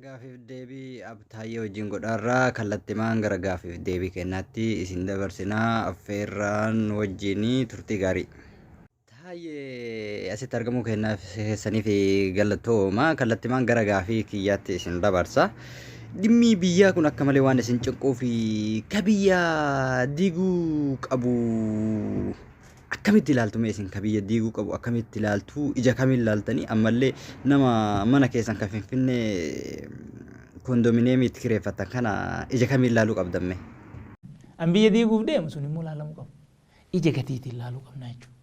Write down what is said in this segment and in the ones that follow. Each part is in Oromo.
Gaafiif deebii Abtaayyee wajjin godhaarraa kallattimaan gara gaafiif deebii kennaatti isin dabarsinaa, affeerraan wajjin turtii gaarii. Taayyee, asitti argamuu kennaaf keessaniif galatooma. Kallattimaan gara gaafii kiyyaatti isin dabarsa. Dhimmi biyyaa kun akka malee waan isin cinquu fi ka biyya diiguu qabu akkamitti ilaaltu mee? Isin ka biyya diiguu qabu akkamitti ilaaltu? Ija kamiin ilaaltanii? Ammallee nama mana keessan kan Finfinnee kondominiyeemii itti kireeffatan kana ija kamiin ilaaluu qabdan mee? An biyya diiguuf deemu sun immoo ilaalamuu qabu. Ija gatiitiin ilaaluu qabna jechuudha.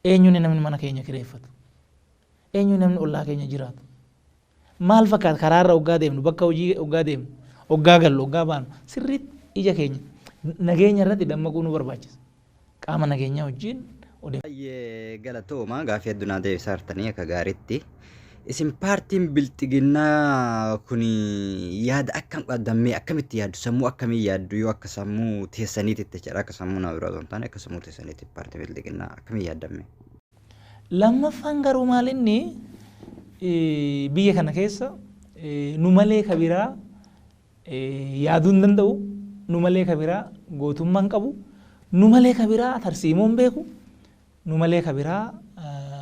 Eenyuun namni mana keenya kireeffatu? Eenyuun namni ollaa keenya jiraatu? Maal fakkaata karaarra hoggaa deemnu, bakka hojii hoggaa deemnu, hoggaa gallu, hoggaa baanu? Sirriitti ija keenya nageenya irratti dammaquu nu barbaachisa. Qaama nageenyaa wajjin odeeffannoo. Baay'ee galatooma, gaafii hedduu naa deebisaa jirtanii akka gaariitti. Isin paartiin Bilxiginnaa kun yaada akkam qabdan mee? Akkamitti yaaddu? Sammuu akkamii yaaddu, yoo akka sammuu teessaniititti jechaadha, akka sammuu nama biraa osoo hin taane, akka sammuu teessaniitti paartii Bilxiginnaa akkamii yaaddan mee? Lammaffaan garuu maal, inni biyya kana keessa nu malee ka biraa yaaduu hin danda'u, nu malee ka biraa gootummaa hin qabu, nu malee ka biraa tarsiimoo hin beeku, nu malee ka biraa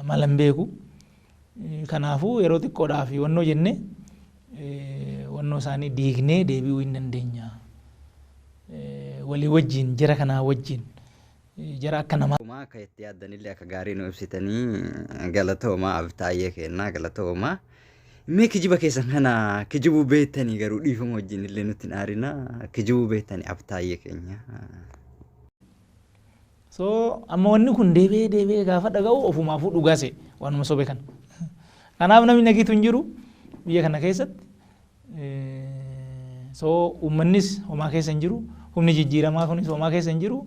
mala hin beeku. Kanaafuu yeroo xiqqoodhaaf wannoo jennee wannoo isaanii diignee deebi'uu hin dandeenya. Walii wajjin, jara kanaa wajjin, jara akka namaa. Akka itti yaaddanillee akka gaarii nu ibsitanii, galatooma Abtaayyee kennaa, galatooma. Mee kijiba keessan kana kijibuu beektanii garuu, dhiifama wajjin illee nutti hin aarina, kijibuu beektanii Abtaayyee keenya? So amma wanni kun deebi'ee deebi'ee gaafa dhaga'u ofumaafuu dhugaa se'e waanuma sobe kana. Kanaaf namni nagiitu hin jiru biyya kana keessatti. So uummannis homaa keessa hin jiru. Humni jijjiiramaa kunis homaa keessa hin jiru.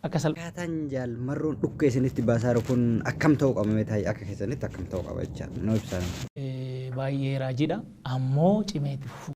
Akka salphaa. Akkaataan Jaal Marroon dhukkee isinitti baasaa jiru kun akkam ta'uu qaba mee taa'ee, akka keessanitti akkam ta'uu qaba jecha nu ibsaa? Baay'ee raajiidha. Ammoo cimee itti fufuu.